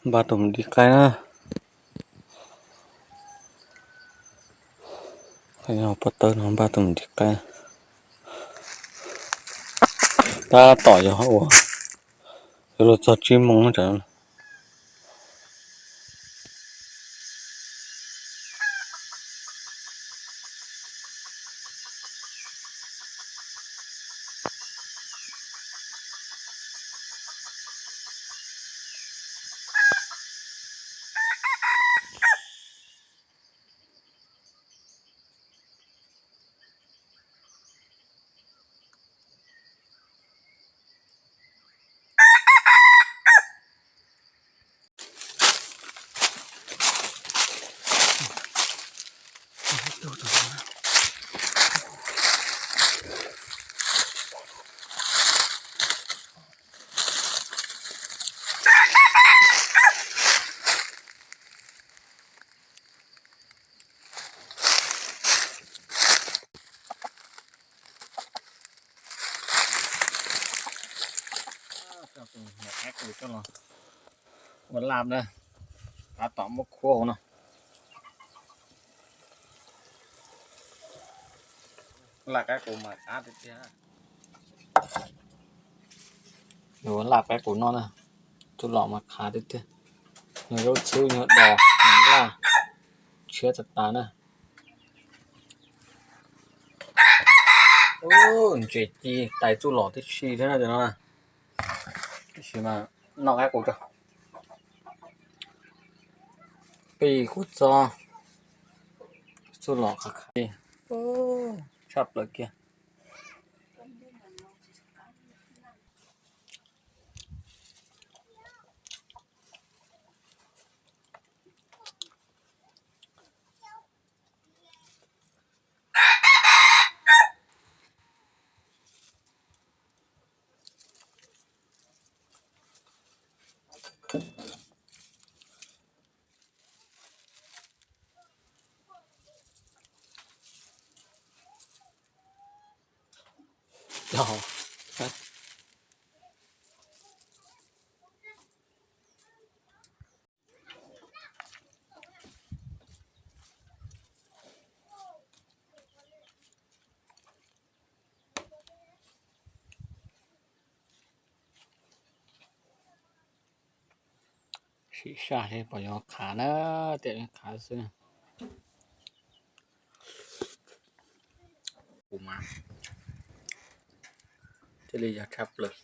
Npaj tus mus dim qaib na. Pob tawb no npaj tus mus dim qaib. Tab tom yog ua, yuav luag txog tsib moos no. Ua laj na, tab tom muab khuab hauv no. Laj qaib qus mas qab tiag tiag. Yuav laj qaib qus no na, txuj lom mas qab tiag tiag. Nws zaub txhwb nyuag dos, laj tshiab tas tas na. Ntses ci tais txuj lom tib si thiab no. Tab sis mas noj qaib qus tso. Pib kuv txob txuj lom qab qab tshaj plaws kiag. Sim saj li pom yuav qhav na, tiam qhav xwb. Kuv mas thiaj li yog tshaj plaws.